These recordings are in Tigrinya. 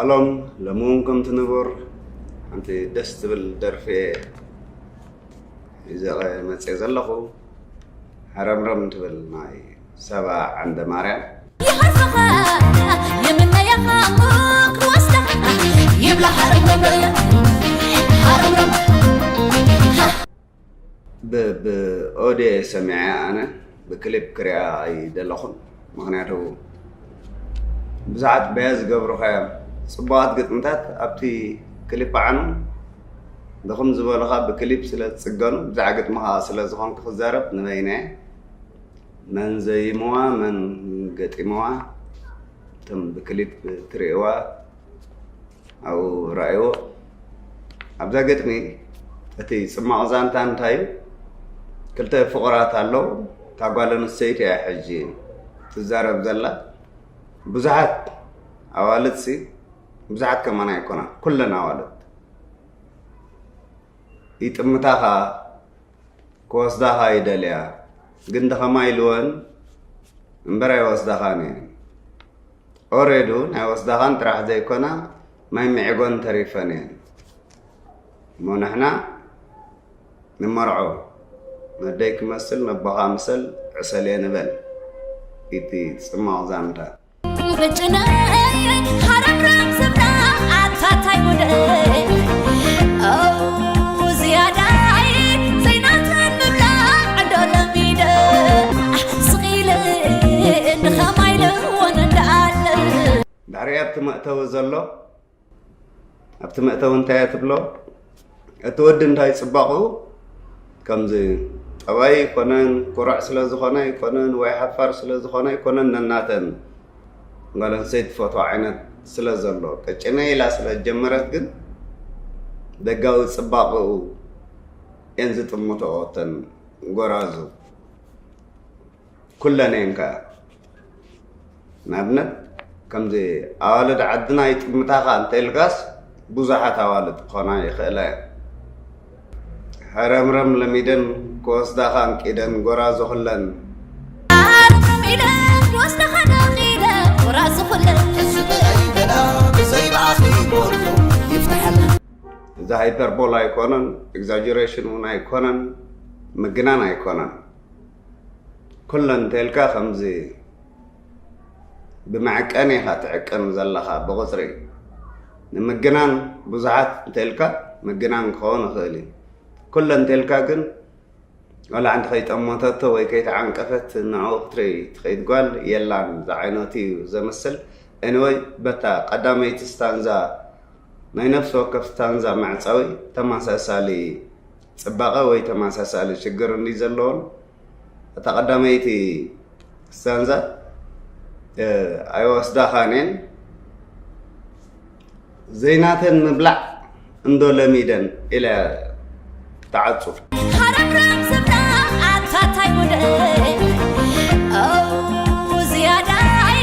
ሰሎም፣ ሎሚ እውን ከምቲ ንቡር ሓንቲ ደስ ትብል ደርፊ እየ ሒዘ መፅየ ዘለኹ። ሃረምረም ትብል ናይ ሰባ ዓንደ ማርያም። ይሃርፈኻ፣ ይምነየኻ እሞ ክወስደኻ። ይብላ ሃረምረም፣ ሃረምረም። ብ-፣ ብኦድዮ ሰሚዐ ኣነ ብክሊፕ ክሪኣ ኣይደለኹን። ምኽንያቱ ብዙሓት በያ ዝገብሩኻ እዮም። ጽቡቓት ግጥምታት ኣብቲ ክሊፕ ዓኑ ድኹም ዝበሉኻ ብክሊፕ ስለ ዝጽገኑ፣ ብዛዕባ ግጥሚ ኸኣ ስለ ዝኾንኩ ክዛረብ ንበይነ እየ። መን ዘይምዋ፣ መን ገጢምዋ፣ እቶም ብክሊፕ ትርእይዋ ኣብኡ ረኣይዎ። ኣብዛ ግጥሚ እቲ ጽማቕ ዛንታ እንታይ እዩ? ክልተ ፍቑራት ኣለዉ። እታ ጓል ኣንስተይቲ እያ ሕጂ ትዛረብ ዘላ። ብዙሓት ኣዋልድሲ፣ ብዙሓት ከማን ኣይኮና፣ ኩለን ኣዋልድ ይጥምታኻ፣ ክወስዳኻ ይደልያ፣ ግን ደኸማ ኢልወን እምበር ኣይወስዳኻን እየን። ኦሬዱ ናይ ወስዳኻን ጥራሕ ዘይኮና ማይ ምዒጎን ተሪፈን እየን። እሞ ንሕና ንመርዖ፣ ነደይ ክመስል ነቦኻ ምሰል ዕሰል እየ ንበል። ኢቲ ጽማቕ ዛንታ። ቅጭነይ ሃረምረም ዝብላ ኣታ ታይ ጉደይ። ኦ ዝያዳይ ዘይናተን ምብላዕ ዶ ለሚደ። ስቕ ኢለ እንድኸማይ ለወን እንዳኣለ። ድሕሪ ኣብቲ መእተዊ ዘሎ፣ ኣብቲ መእተዊ እንታይ እያ ትብሎ? እቲ ወዲ እንታይ ጽባቕኡ? ከምዚ ጠባይ ኣይኮነን፣ ኩሩዕ ስለ ዝኾነ ኣይኮነን፣ ወይ ሓፋር ስለ ዝኾነ ኣይኮነን፣ ነናተን ጓል ኣንስተይቲ ትፈትዎ ዓይነት ስለ ዘሎ፣ ቀጭነ ኢላ ስለ ዝጀመረት ግን ደጋዊ ጽባቕኡ እየን ዝጥምትኦ እተን ጎራዙ። ኩለን እየን ከኣ። ንኣብነት፣ ከምዚ ኣዋልድ ዓድና ይጥምታኻ እንተ ኢልካስ፣ ብዙሓት ኣዋልድ ክኾና ይኽእላ እየን። ሃረምረም ለሚደን ክወስዳኻ ኣንቂደን፣ ጎራዙ ኩለን። ሃረምረም ኢለን ክወስዳኻ ኣንቂደን፣ ጎራዙ ኩለን። ሕዚ ብኣይ ገና ብዘይ ብኣኺ ጎርዞ ይፍትሓልና። እዚ ሃይፐርቦል ኣይኮነን፣ ኤግዛጀሬሽን እውን ኣይኮነን፣ ምግናን ኣይኮነን። ኩለን እንተልካ ከምዚ ብመዐቀኒ ኢኻ ትዕቅን ዘለኻ ብቑጽሪ። ንምግናን ብዙሓት እንተልካ ምግናን ክኸውን ይኽእል እዩ። ኩለን እንተልካ ግን ዋላ ሓንቲ ከይጠመተቶ ወይ ከይተዓንቀፈት ንዕኡ ክትርኢ ትኸይድ ጓል የላን። ዝዓይነቱ እዩ ዘምስል። ኤኒወይ በታ ቀዳመይቲ ስታንዛ ናይ ነፍሲ ወከፍ ስታንዛ መዕጸዊ ተመሳሳሊ ጽባቐ ወይ ተመሳሳሊ ሽግር እንዲ ዘለዎን፣ እታ ቀዳመይቲ ስታንዛ፣ እ፣ ኣይወስዳኻን እየን፣ ዘይናተን ምብላዕ እንዶ ለሚደን ኢለ ትዓጹ። ሃረምረም ዝብላ ኣታ ታይ ጉደይ። ኦ ዝያዳይ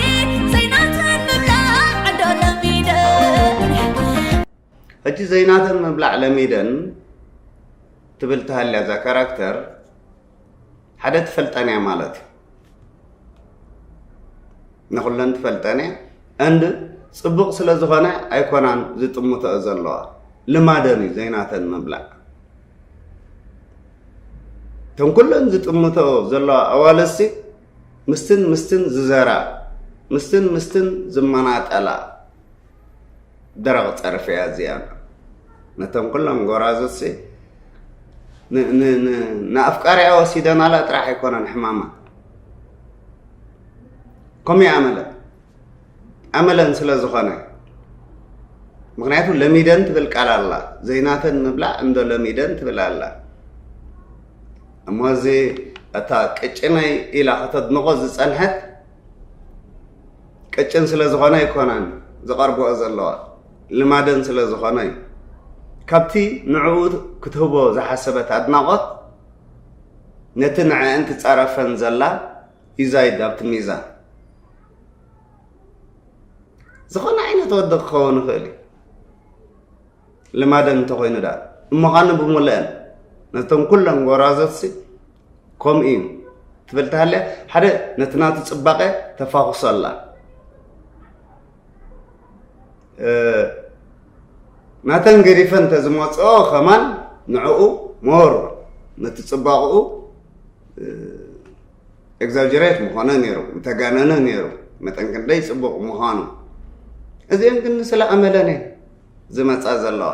ዘይናተን ምብላዕ እንዶ ለሚደን። ሕጂ ዘይናተን ምብላዕ ለሚደን ትብል ትሃልያ እዛ ካራክተር፣ ሓደ ትፈልጠን እያ ማለት እዩ። ንኹለን ትፈልጠን እያ። እንድ ጽቡቕ ስለ ዝኾነ ኣይኮናን ዝጥምተኦ ዘለዋ። ልማደን እዩ ዘይናተን ምብላዕ። እተን ኩለን ዝጥምተኦ ዘለዋ ኣዋልድሲ ምስትን ምስትን ዝዘራ፣ ምስትን ምስትን ዝመናጠላ፣ ደረቕ ጸርፊ እያ እዚኣ። ነተን ኩለን ጎራዙትሲ ን-፣ ን-፣ ን-፣ ንኣፍቃሪኣ ወሲደናላ ጥራሕ ኣይኮነን ሕማማ። ከምኡ እዩ ኣመለን። ኣመለን ስለ ዝኾነ። ምኽንያቱ ለሚደን ትብል ቃል ኣላ። ዘይናተን ምብላዕ እንዶ ለሚደን ትብል ኣላ። እሞ እዚ እታ ቅጭነይ ኢላ ከተድንቖ ዝጸንሐት ቅጭን ስለ ዝኾነ ኣይኮነን ዝቐርብኦ ዘለዋ፣ ልማደን ስለ ዝኾነ እዩ። ካብቲ ንዕኡ ክትህቦ ዝሓሰበት ኣድናቖት ነቲ ንዕአን ትጻረፈን ዘላ ይዛይድ ኣብቲ ሚዛን። ዝኾነ ዓይነት ወዲ ክኸውን ይኽእል እዩ። ልማደን እንተኾይኑ ደኣ እሞ ኻኒ ብምልአን ነተን ኩለን ጎራዘትሲ ከምኡ እዩ ትብል ተሃልያ፣ ሓደ ነቲ ናቱ ጽባቐ ተፋኹሶ ኣላ። ናተን ገዲፈን እንተዝመፅኦ ከማን ንዕኡ ሞር ነቲ ፅባቕኡ ኤግዛጀሬት ምኾነ ነይሩ፣ ምተጋነነ ነይሩ፣ መጠን ክንደይ ፅቡቕ ምዃኑ። እዚአን ግን ስለ ኣመለን እየን ዝመፃ ዘለዋ።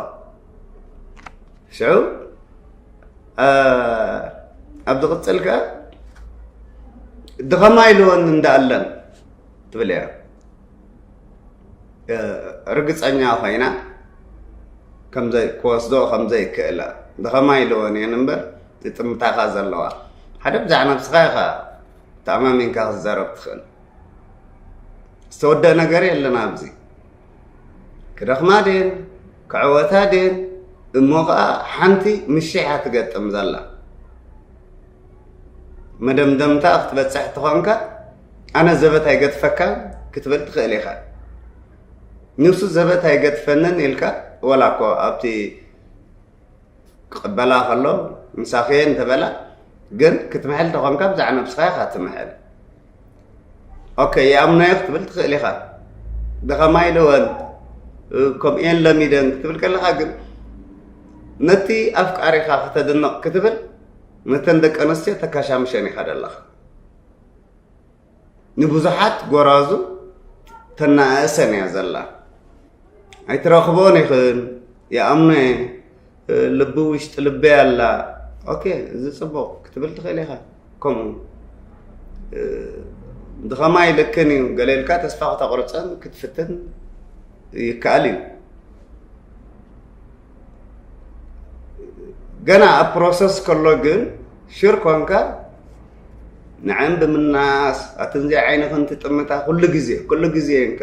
ሽዑ ኣብ ዝቕፅል ከ ድኸማ ኢልወን እንዳኣለን ትብል እያ። ርግፀኛ ኮይና ክወስዶ ከምዘይክእላ ድኸማ ኢልወን እየን እምበር፣ ዝጥምታኻ ዘለዋ ሓደ ብዛዕ ነብስኻ ኢኻ ተኣማሚንካ ክትዛረብ ትኽእል። ዝተወደአ ነገር የለን ኣብዚ። ክደኽማ ድየን ክዕወታ ድየን እሞ ከዓ ሓንቲ ምሽሕ እያ ትገጥም ዘላ። መደምደምታ ክትበፅሕ ትኾንካ ኣነ ዘበት ኣይገጥፈካን ክትብል ትኽእል ኢኻ። ንሱ ዘበት ኣይገጥፈንን ኢልካ ወላ እኮ ኣብቲ ክቕበላ ከሎ ምሳኽየ እንተበላ ግን ክትምሕል ተኾንካ ብዛዕ ነብስኻ ኢኻ ትምሕል። ኦኬ ይኣምናዮ ክትብል ትኽእል ኢኻ። ደኸማ ኢለወን ከምኡየን ለሚደን ክትብል ከለኻ ግን ነቲ ኣፍቃሪኻ ከተድንቕ ክትብል ነተን ደቂ ኣንስትዮ ተካሻምሸን ኢኻ ደለኻ። ንብዙሓት ጎራዙ ተናእሰን እያ ዘላ። ኣይትረኽቦን ይኽእል ይኣምኖ እየ። ልቢ ውሽጢ ልበይ ኣላ። ኦኬ እዚ ፅቡቕ ክትብል ትኽእል ኢኻ። ከምኡ ድኸማ ይልክን እዩ ገለ ኢልካ ተስፋ ክተቑርፀን ክትፍትን ይከኣል እዩ። ገና ኣብ ፕሮሰስ ከሎ ግን ሽር ኮንካ ንዐን ብምናስ ኣትንዚ ዓይንኽን ትጥምታ ኩሉ ግዜ ኩሉ ግዜ እንካ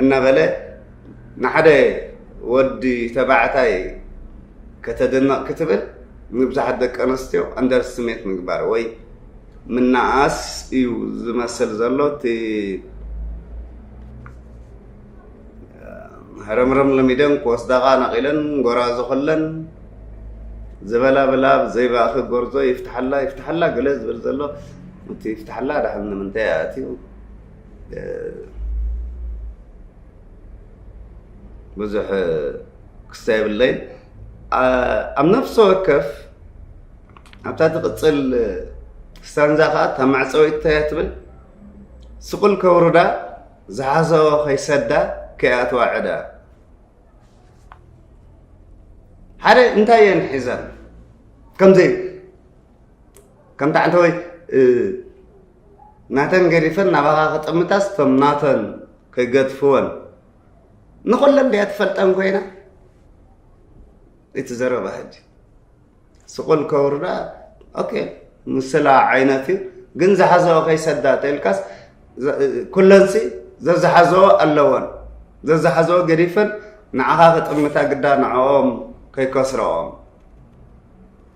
እናበለ ንሓደ ወዲ ተባዕታይ ከተድንቕ ክትብል ንብዙሓት ደቂ ኣንስትዮ ኣንደርስትሜት ምግባር ወይ ምናኣስ እዩ ዝመስል ዘሎ። እቲ ረምረም ለሚደን ክወስዳኻ ነቒለን ጎራዙ ከለን ዝበላ ብላ ዘይባእኺ ጎርዞ ይፍትሓላ ይፍትሓላ ገለ ዝብል ዘሎ እቲ ይፍትሓላ ዳሕን ንምንታይ ኣትዩ ብዙሕ ክስታ የብለይን። ኣብ ነፍሲ ወከፍ ኣብታ ትቕፅል ስታንዛ ከዓ እታ መዕፀዊት እንታይ እያ ትብል? ስቑል ከውርዳ ዝሓዘኦ ከይሰዳ ከይኣትዋ ዕዳ። ሓደ እንታይ እየን ሒዘን ከምዚ ከምታ ዕንተወይ ናተን ገዲፈን ናባኻ ክጥምታስ እቶም ናተን ከይገድፍወን ንኹለን ድያ ትፈልጠን ኮይና እቲ ዘረባ ሕጂ ስቑል ከውርዳ ኦኬ ምስላ ዓይነት እዩ ግን ዝሓዘኦ ከይሰዳ ተልካስ ኩለንሲ ዘዝሓዘኦ ኣለወን ዘዝሓዘኦ ገዲፈን ንዓኻ ክጥምታ ግዳ ንዕኦም ከይከስረኦም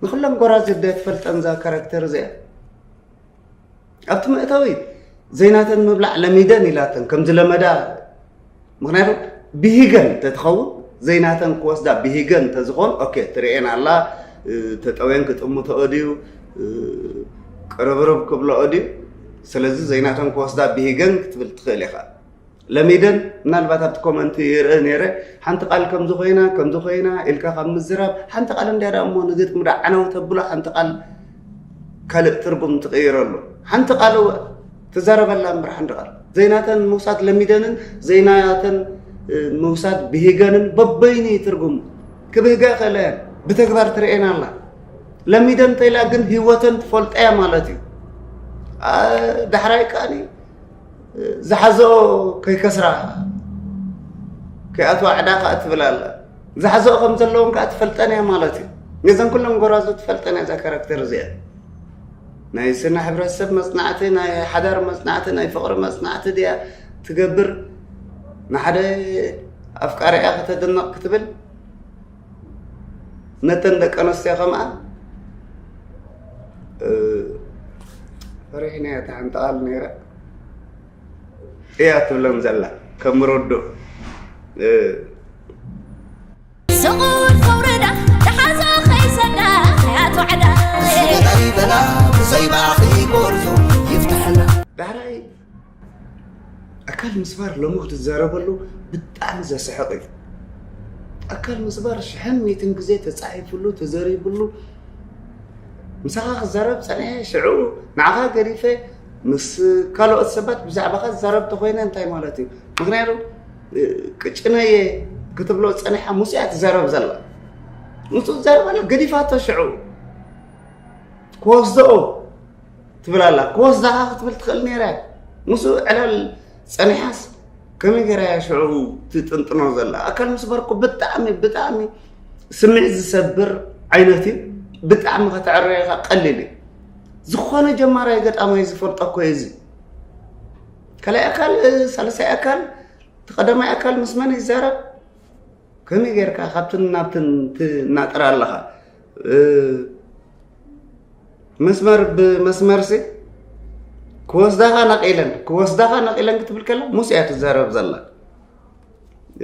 ንኹለን ጎራዝት ዶ ትፈልጠን እዛ ካራክተር እዚኣ ኣብቲ መእተዊ ዘይናተን ምብላዕ ለሚደን ኢላተን ከም ዝለመዳ ምክንያቱ ብሂገን ተትኸውን ዘይናተን ክወስዳ ብሂገን ተዝኾን ኦኬ ትርእየን ኣላ ተጠውየን ክጥምተኦ ድዩ ቅርብርብ ክብለኦ ድዩ ስለዚ ዘይናተን ክወስዳ ብሂገን ክትብል ትኽእል ኢኻ ለሚደን ምናልባት ኣብቲ ኮመንቲ ይርኢ ነይረ ሓንቲ ቃል ከምዚ ኮይና ከምዚ ኮይና ኢልካ ካብ ምዝራብ ሓንቲ ቃል እንድያ እሞ ንግጥሚ ዳ ዓነው ተብሎ ሓንቲ ቃል ካልእ ትርጉም ትቕይረሉ ሓንቲ ቃል ትዛረበላ እምበር ሓንቲ ቃል ዘይናተን ምውሳድ ለሚደንን ዘይናተን ምውሳድ ብሂገንን በበይኒ ትርጉም ክብህጋ ይኽእለ ብተግባር ትርእየና ኣላ ለሚደን ተይላ ግን ህይወተን ትፈልጠያ ማለት እዩ ዳሕራይ ቃኒ ዝሓዘኦ ከይከስራ ከይኣትዋ ዕዳ ከዓ ትብል ኣላ ዝሓዘኦ ከም ዘለዎም ከዓ ትፈልጠን እያ ማለት እዩ ነዘን ኩለን ጎራዙ ትፈልጠን እያ እዛ ካራክተር እዚኣ ናይ ስነ ሕብረተሰብ መፅናዕቲ ናይ ሓዳር መፅናዕቲ ናይ ፍቅሪ መፅናዕቲ ድያ ትገብር ንሓደ ኣፍቃሪኣ ከተድንቕ ክትብል ነተን ደቂ ኣንስትዮ ከምኣ ፈሪሕና እያ ተሓንቲ ቃል ነይራ እያ ትብለን ዘላ ከም ርዱእ ስቑል ከውርዳ ተሓዞ ከይሰዳ ያትዋዕዳ ስለ ናይ በላ ብዘይ ባኺ ጎርዞ ይፍትሐላ ዳሕራይ ኣካ ኣካል ምስባር ሎሚ ክትዛረበሉ ብጣዕሚ ዘስሕቕ እዩ። ኣካል ምስባር ሽሕን ሚእትን ግዜ ተጻሒፉሉ፣ ተዘሪቡሉ፣ ምሳኻ ክዛረብ ጸኒሐ፣ ሽዑ ንዓኻ ገዲፈ ምስ ካልኦት ሰባት ብዛዕባኻ ዝዛረብ ተኾይነ እንታይ ማለት እዩ? ምኽንያቱ፣ እ፣ ቅጭነየ ክትብሎ ጸኒሓ፣ ምስኡ እያ ትዛረብ ዘላ። ምስኡ ትዛረብ ኣላ፣ ገዲፋቶ ሽዑ። ክወስድኦ ትብል ኣላ። ክወስዳኻ ክትብል ትኽእል ነይራ እያ። ምስኡ ዕላል ጸኒሓስ ከመይ ገይራ እያ ሽዑ ትጥንጥኖ ዘላ? ኣካል ምስባር እኮ ብጣዕሚ፣ ብጣዕሚ ስምዒት ዝሰብር ዓይነት እዩ። ብጣዕሚ ከተዕርዮ ኢኻ ቀሊል እዩ። ዝኾነ ጀማራይ ገጣማይ ዝፈልጦ እኮ እዩ እዚ። ካልኣይ ኣካል፣ ሳልሳይ ኣካል፣ እቲ ቀዳማይ ኣካል ምስ መን ይዛረብ? ከመይ ጌርካ ካብትን ናብትን ትናጥር ኣለኻ? እ፣ መስመር ብመስመርሲ ክወስዳኻ ነቒለን፣ ክወስዳኻ ነቒለን ክትብል ከላ፣ ሙስ እያ ትዛረብ ዘላ።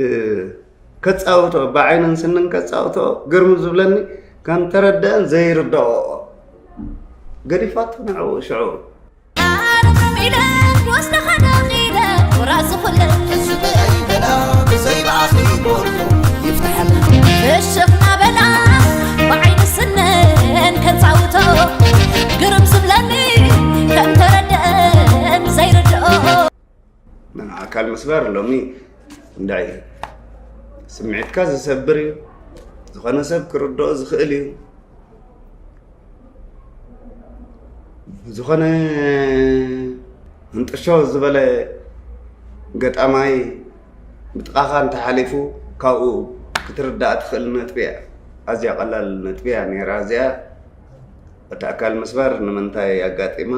እ፣ ከጻውቶ፣ ብዓይንን ስንን ከጻውቶ፣ ግርም ዝብለኒ፣ ከም ተረደአን ዘይርድኦ። ገዲፋቶ ንዕኡ ሽዑ። ኣረም ኢለ ክወስደኻ ደኺለ፣ ወራዚ ኩለ ሕዝበይ ገና ብዘይ ባዕኺ ቦርኮ ይፍትሓልና። ፍሽኽ ናበላ ብዓይኒ ስነን ከጻውቶ፣ ግርም ዝብለኒ ከም ተረደአን ዘይርድኦ። ኣካል ምስባር ሎሚ እንዳይ ስምዒትካ ዝሰብር እዩ። ዝኾነ ሰብ ክርድኦ ዝኽእል እዩ። ዝኾነ ህንጥሾ ዝበለ ገጣማይ ብጥቓኻ እንተሓሊፉ ካብኡ ክትርዳእ ትኽእል ነጥቢ እያ። ኣዝያ ቀላል ነጥቢ እያ ነይራ እዚኣ። እቲ ኣካል ምስባር ንምንታይ ኣጋጢማ?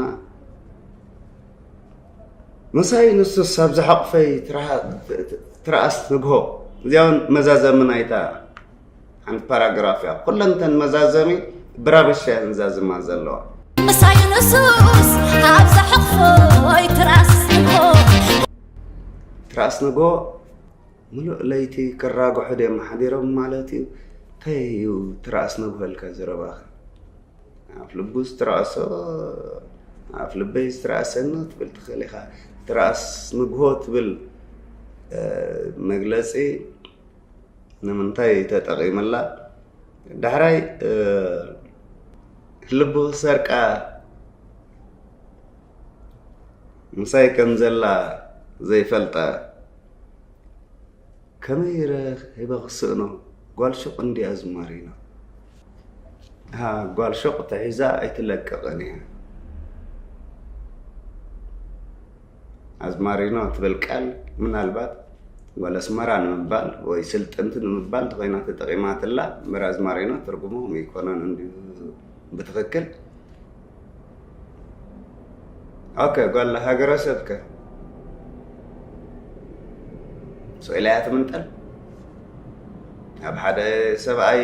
ምሳይ ንሱስ ኣብ ዝሓቑፈይ ትርሃ-፣ ትርኣስ ንግሆ። እዚኣ እውን መዛዘሚ ናይታ ሓንቲ ፓራግራፍ እያ። ኩለን እተን መዛዘሚ ብራብሻ እየን ዛዝማ ዘለዋ። ምሳይ ንሱስ ኣብ ዝሓቑፈይ ትርኣስ ንግሆ። ትርኣስ ንግሆ ምሉእ ለይቲ ክራግሑ ድዮም ሓዲሮም ማለት እዩ? እንታይ እዩ ትርኣስ ንግሆ ኢልካ ዘረባኻ? ኣፍ ልቡ ዝትርኣሶ፣ ኣፍ ልበይ ዝትርኣሰኒ ክትብል ትኽእል ኢኻ። ትርኣስ ንግሆ ትብል፣ እ፣ መግለጺ ንምንታይ ተጠቒምላ? ዳሕራይ፣ እ፣ ልቡ ክሰርቃ ምሳይ ከም ዘላ ዘይፈልጣ ከመይ ረኺበ ክስእኖ? ጓል ሹቕ እንድያ ኣዝማሪኖ። ሃ፣ ጓል ሹቕ ተሒዛ ኣይትለቅቕን እያ። ኣዝማሪኖ ትብል ቃል ምናልባት ጓል ኣስመራ ንምባል ወይ ስልጥንቲ ንምባል እንተኾይና ተጠቒማትላ እምበር ኣዝማሪኖ ትርጉሙ ከምኡ ኣይኮነን እንድዩ ብትኽክል። ኦኬ፣ ጓል ሃገረሰብ ከ? ስቕ ኢላ እያ ትምንጠል? ኣብ ሓደ ሰብኣይ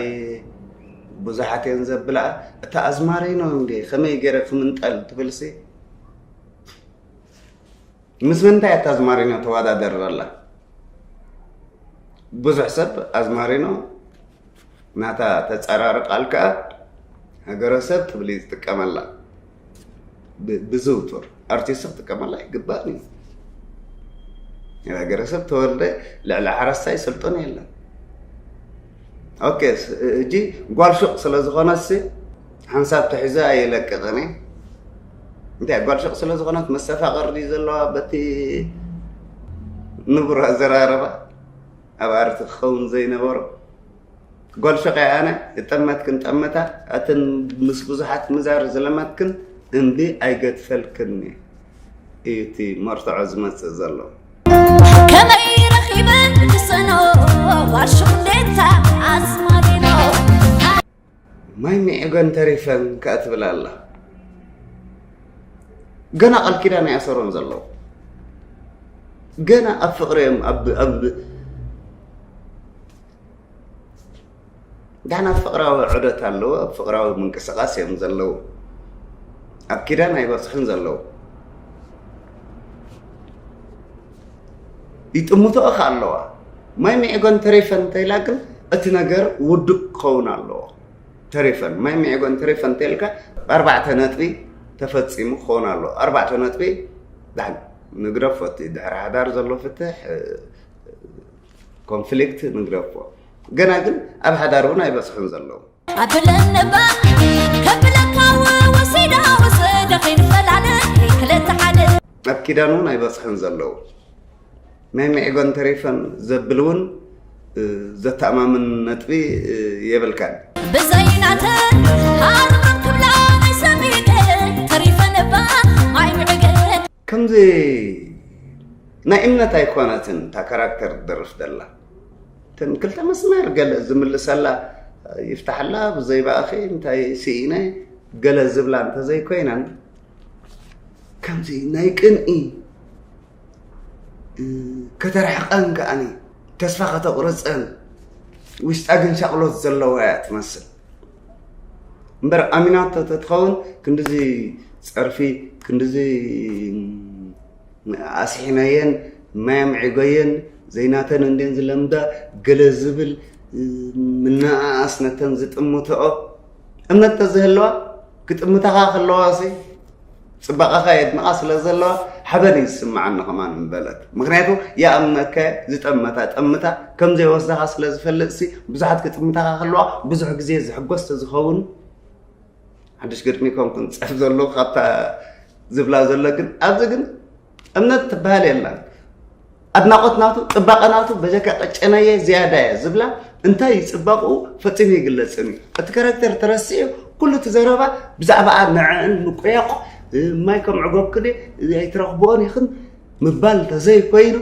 ብዙሓት እየን ዘብልኣ። እታ ኣዝማሪኖ እንዴ ከመይ ገይረ ክምንጠል ትብልሲ? ምስ ምንታይ እታ ኣዝማሪኖ ተወዳደር ዘላ? ብዙሕ ሰብ ኣዝማሪኖ ናታ ተጻራሪ ቃል ከኣ ሃገረሰብ ትብል እዩ ዝጥቀመላ። ብ-፣ ብዝውቱር ኣርቲስት ክጥቀመላ ኣይግባእን እዩ። ሃገረሰብ ተወልደ ልዕሊ ሓረስታይ ስልጡን የለን። ኦኬ፣ ስ-፣ እጂ ጓል ሹቕ ስለ ዝኾነትሲ ሓንሳብ ተሒዘ ኣይለቅቕን እየ። እንታይ ጓል ሹቕ ስለ ዝኾነት መሰፋቕር ድዩ ዘለዋ በቲ ንቡር ኣዘራርባ? ኣብ ኣርቲ ክኸውን ዘይነበሮ። ጓል ሹቕ እየ ኣነ፣ እጠመትክን ጠመታ፣ ኣትን ምስ ብዙሓት ምዛር ዝለመድክን እምቢ ኣይገድፈልክን እየ። እዩ እቲ መርትዖ ዝመጽእ ዘሎ። ከመይ ረኺበ ክስእኖ ጓል ሹቕ እንዴታ ኣዝማሪኖ። ማይ ሚዒጎን ተሪፈን ከኣ ትብል ኣላ። ገና ቃል ኪዳን ኣይኣሰሮን ዘለዉ። ገና ኣብ ፍቕሪ እዮም፣ ኣብ፣ ኣብ፣ ገና ኣብ ፍቕራዊ ዑደት ኣለዉ፣ ኣብ ፍቕራዊ ምንቅስቓስ እዮም ዘለዉ። ኣብ ኪዳን ኣይበጽሑን ዘለዉ። ይጥምቶ እኻ ኣለዋ። ማይ ሚዒጎን ተሪፈን እንተኢላ ግን እቲ ነገር ውዱእ ክኸውን ኣለዎ። ተሪፈን፣ ማይ ሚዒጎን ተሪፈን እንተኢልካ ኣርባዕተ ነጥቢ ተፈጺሙ ክኸውን ኣለዎ። ኣርባዕተ ነጥቢ ዳሕን ንግረፎ፣ እቲ ድሕሪ ሓዳር ዘሎ ፍትሕ፣ ኮንፍሊክት ንግረፎ። ገና ግን ኣብ ሓዳር እውን ኣይበፅሑን ዘለዉ። ኣብለነባ ከብለካ ወሲዳ ወሰደ ከይንፈላለ ክልተ ሓደ ኣብ ኪዳን እውን ኣይበፅሑን ዘለዉ። ናይ ምዒጎን ተሪፈን ዘብል እውን ዘተኣማምን ነጥቢ የብልካን። ብዘይናተ ሃርማን ክብላ ናይ ሰሚደ ተሪፈነባ ማይ ምዕገ ከምዚ ናይ እምነት ኣይኮነትን እታ ካራክተር ትደርፍ ዘላ። እተን ክልተ መስመር ገለ ዝምልሰላ ይፍታሕላ፣ ብዘይ ብኣኺ እንታይ ስኢነ ገለ ዝብላ እንተዘይኮይነን፣ ከምዚ ናይ ቅንኢ ከተርሕቐን ከኣኒ ተስፋ ከተቑርፀን፣ ውሽጣ ግን ሻቕሎት ዘለዋ እያ ትመስል። እምበር ኣሚናቶ ተትኸውን ክንድዚ ፀርፊ፣ ክንድዚ ኣስሒናየን፣ ማይ ኣምዒጎየን፣ ዘይናተን እንዴን ዝለምዳ ገለ ዝብል ምንእኣስ ነተን ዝጥምትኦ እምነት ተዝህለዋ፣ ክጥምታኻ ከለዋ ሲ ፅባቐኻ የድንቓ ስለ ዘለዋ ሓበን እዩ ዝስምዓኒ ከማን ምበለት። ምክንያቱ ይኣምነካ፣ ዝጠመታ ጠምታ ከም ዘይወስዳኻ ስለ ዝፈልጥ ሲ ብዙሓት ክጥምታኻ ከለዋ ብዙሕ ግዜ ዝሕጎስ ተዝኸውን ሓድሽ ግጥሚ ኮንኩን ዝፅሕፍ ዘለኹ ካብታ ዝብላ ዘሎ ግን ኣብዚ ግን እምነት ትበሃል የላን። ኣድናቖት ናቱ፣ ፅባቐ ናቱ በጀካ ቀጨነየ ዝያዳ እየ ዝብላ እንታይ እዩ ፅባቕኡ ፈፂሙ ይግለፅን እዩ። እቲ ካራክተር ተረሲዑ ኩሉ እቲ ዘረባ ብዛዕባኣ ንዕእን ምቁያቕ ማይ ከም ዕጎብክን ኣይትረኽብኦን ኢኽን ምባል እንተዘይኮይኑ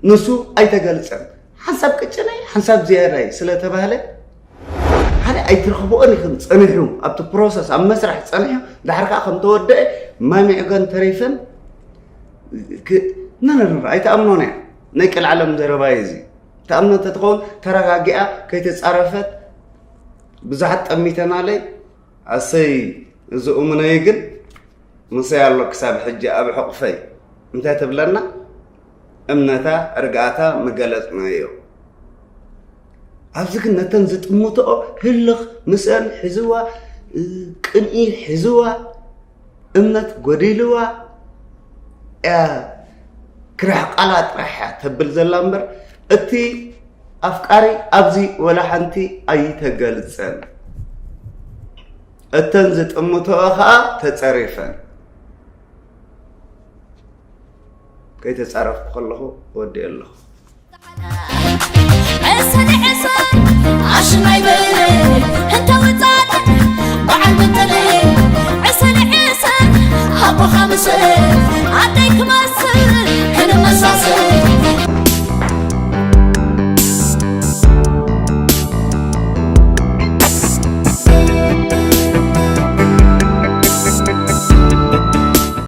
ንሱ ኣይተገልፀን። ሓንሳብ ቅጭነይ ሓንሳብ ዝያዳይ ስለተባህለ ሓደ ኣይትረኽብኦን ኢኽን ጸኒሑ ኣብቲ ፕሮሰስ ኣብ መስርሕ ጸኒሑ ድሓር ከዓ ከም ተወደአ ማይ ምዕገን ተሪፈን ክ- ነ- ነ- ነ- ኣይትኣምኖን እያ። ናይ ቀልዓለም ዘረባ እዩ እዚ። ተኣምኖ እንተትኸውን ተረጋጊኣ ከይተጻረፈት ብዙሓት ጠሚተናለይ ኣሰይ እዚ እሙነይ ግን ምሳይ ኣሎ ክሳብ ሕጂ ኣብ ሕቑፈይ እንታይ ትብለና እምነታ ርግኣታ ምገለጽናዮ ኣብዚ ግን ነተን ዝጥምትኦ ህልኽ ምስአን ሒዝዋ ቅንኢ ሒዝዋ እምነት ጎዲልዋ እያ ክርሕቃላ ጥራሕ እያ ተብል ዘላ እምበር እቲ ኣፍቃሪ ኣብዚ ወላ ሓንቲ ኣይተገልጸን እተን ዝጥምትኦ ኸኣ ተጸሪፈን። ከይተጻረፍኩ ከለኹ ወዲኤ ኣለኹ። ዕሰን ዕሰን ኣሽናይ በለ እንተ ውጻለ በዓል በተለ ዕሰን ዕሰን ኣቦኻ ምሰል